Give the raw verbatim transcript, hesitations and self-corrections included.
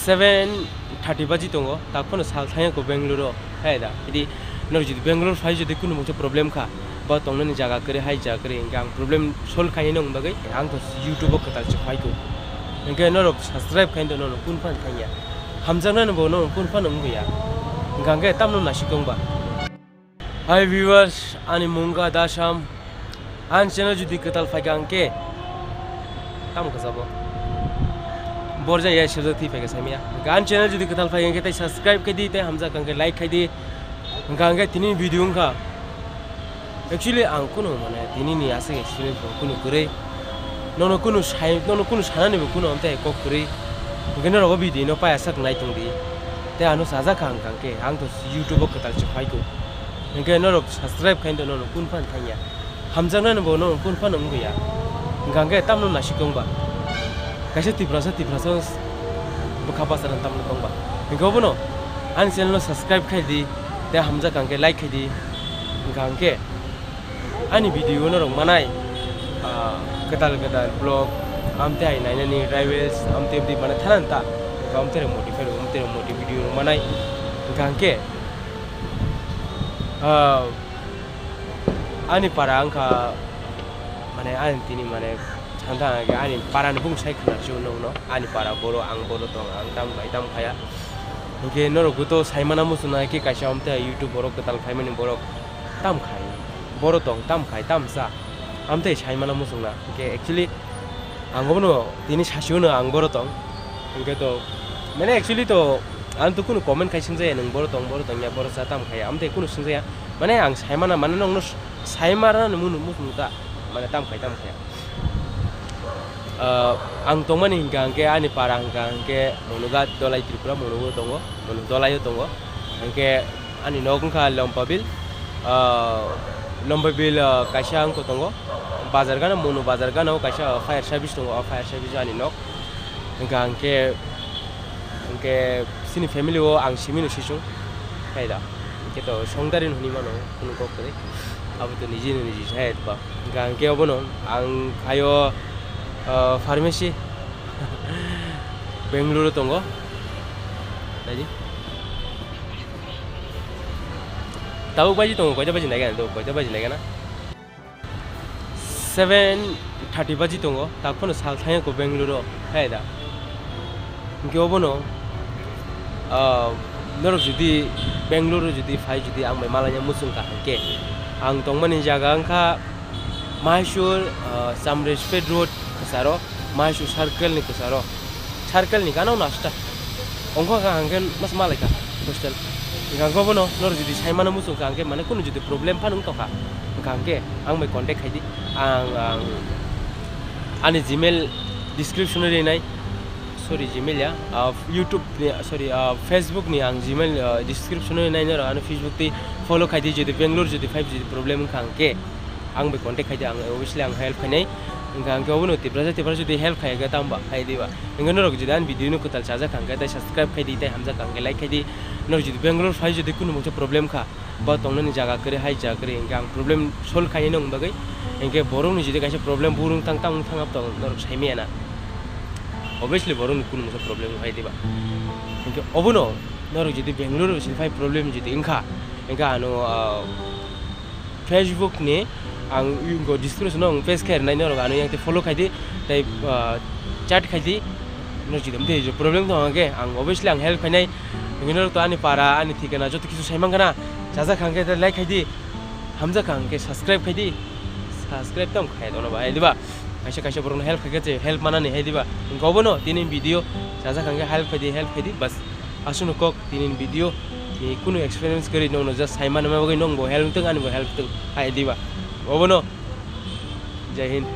Seven thirty baji tongo, tak phano sal thangya ko Bangalore o. Hai da, idi norok jodi Bangalore phai jodi kunu mungsa problem kha, bo tongnani jaga kwrwi, hai jaga kwrwi, hingke ang problem solve khainai nokni bagwi ang to YouTube o kwtal se phai ko. Hingke norok subscribe khainai to norok kun phan thangya. Hamjaknani bo norok kun phan wngya. Hingke ang khe tamno nasik tongba. Hi viewers, ani mungka Dasam. Ani channel jodi kwtal phaikha hingke tamo khe sabo. Borja ya sejak thi phaikha saimaya. Hingke ani channel jodi kwtal phaikha hingke tai subscribe khaidi, tai hamjak hingke like khaidi. Hingke hingke tini video wngkha. Actually ang kunu mane tini ni aswk experience bo kunu kwrwi. Nono kunu sai, nono kunu sanani bo kunu amte kok kwrwi. Hingke norok o video no paya sak nai tongdi. Tei ano sajak kha hingka hingke ang to YouTube o kwtal se phai ko. Hingke norok subscribe khainai to norok kun phan thangya. Hamjaknani bo norok kun phan wngya. Hingka hingke tamno nasik tongba. Kaisa Tiprasa, Tiprasa bwkha bwsarok tamno tongba. Hingke obono ani channel no subscribe khaidi. Tei hamjak hingke like khaidi. Hingka hingke ani video norok manai, ah, kwtal kwtal vlog, amte hai nainani travels, amte amte manai thanani ta, amte rok motivate, amte rok motivate video rok manai, hingka hingke, ah, ani para wngkha, mane ani tini mane santa ani para ni bung sai khna sio nokno, ani para boro ang boro tong, ang tam khai tam khaya, hingke norok to sai mana muchung nai khe kaisa amte YouTube borok kwtal phaimani borok. Tam khai, boro tong, tam khai, tam cha. Amtei sai mana muchungna. Hingke actually, ang bono tini sasio no ang boro tong. Hingke to, mane actually to, ang to kunu comment khai swngjaya, nwng boro tong, boro tong ya, boro cha, tam khai, amtei kunu swngjaya. Mane ang sai mana, mane nongno sai mana ni munu muchung ta, mane tam khai, tam khai. Ah, ang tongmani hingka hingke ani para hingka hingke Monuga Dolai Tripura, Monugo tongo, Monu Dolai o tongo. Hingke ani nok wngkha Lompabil, ah, Lompabil, ah, kaisa wngkha tongo, bazar gana, Monu bazar gana o kaisa fire service tongo, o fire service o ani nok. Hingka hingke, hingke chini family o ang simi no sisung, hai da. Hingke to songdari no hinui mano, kunu kok kwrwi. Abo to niji no niji sai ba. Hingka hingke obono ang khayo, ah, pharmacy, Bangalore o tongo. Naidi. Tabuk baji tongo, koita baji naikha na, tabuk koita baji naikha na? Seven thirty baji tongo, tak phano sal thangya ko Bangalore o, hai da. Hingke obono, ah, norok jodi Bangalore o jodi phai, jodi ang bai malanya muchung kha hingke, ang tongmani jaga wngkha Mysore, ah, Chamarajpet Road kwcharo, Mysore Circle ni kwcharo, Circle ni gana o nasta. Ongkha kha hingke mas malai kha hostel. Hingke ang bono norok jodi sai mano muchung kha hingke mane kunu jodi problem phano wngkha kha, hingka hingke ang bai contact khaidi. Ang, ang ani Gmail description o rinai. Sorry, Gmail ya, ah, YouTube ni, sorry, ah, Facebook ni ang Gmail, ah, description o nai norok ano Facebook tei follow khaidi, jodi Bangalore jodi phai jodi problem wngkha hingke ang bai contact khaidi, ang obviously ang help khainai. Hingka hingke obono Tiprasa, Tiprasa jodi help khaiya khe tamo ba khai diba. Hingke norok jodi ani video no kwtal chajak hingke tai subscribe khaidi, tai hamjak hingke like khaidi. Norok jodi Bangalore phai jodi kunu mungsa problem kha, bo tongnani jaga kwrwi, hai jaga kwrwi, hingke ang problem solve khainai nokni bagwi. Hingke borokni jodi kaisa problem burung tang tang tang ap tong norok sai maya na. Obviously borokni kunu mungsa problem hai diba. Hingke obono norok jodi Bangalore o se phai problem jodi wngkha, hingke ano, ah, Facebook ni ang description o ang page khe rinai norok ano yang tei follow khaidi tei, ah, chat khaidi. Norok jodi tei problem tong hingke ang obviously ang help khainai. Hingke norok to ani para, ani thikana joto kisu sai mankha na. Chajak hingke like khaidi, hamjak hingke subscribe khaidi. Subscribe tong khai dono ba, hai diba? Kaisa kaisa borokno help khaikhe je help manani hai diba? Hingke obono tini video chajak hingke help khaidi, help khaidi, bas. Aswkno kok tini video ni kunu experience kwrwi nokno just sai manna bagwi nokbo help wngthung, anibo help wngthung hai diba? Obono. Jai Hind.